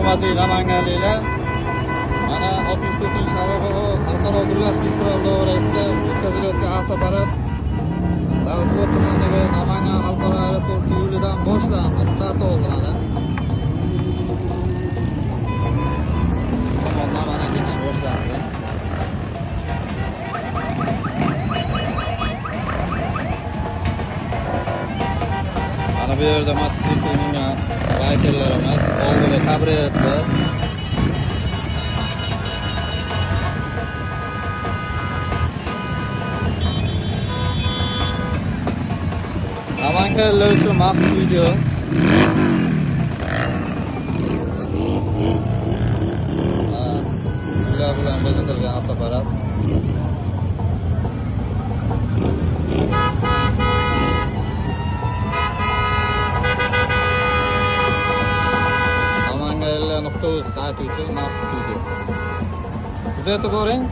Hurmatli namanganliklar, mana 64-xalqaro gullar festivali doirasida o'tkazilayotgan avtoparad Davlatobod tumanidagi Namangan xalqaro aeroporti yo'lidan boshlandi, start oldi mana. Tomondan mana ketish boshlandi. Mana bu yerda mototsikl mingan baykerlarimiz oldida kabrioletda. Namanganliklar uchun maxsus video. Gullar bilan bezatilgan avtoparad. Namanganliklar.uz sayti uchun maxsus video. Kuzatib boring.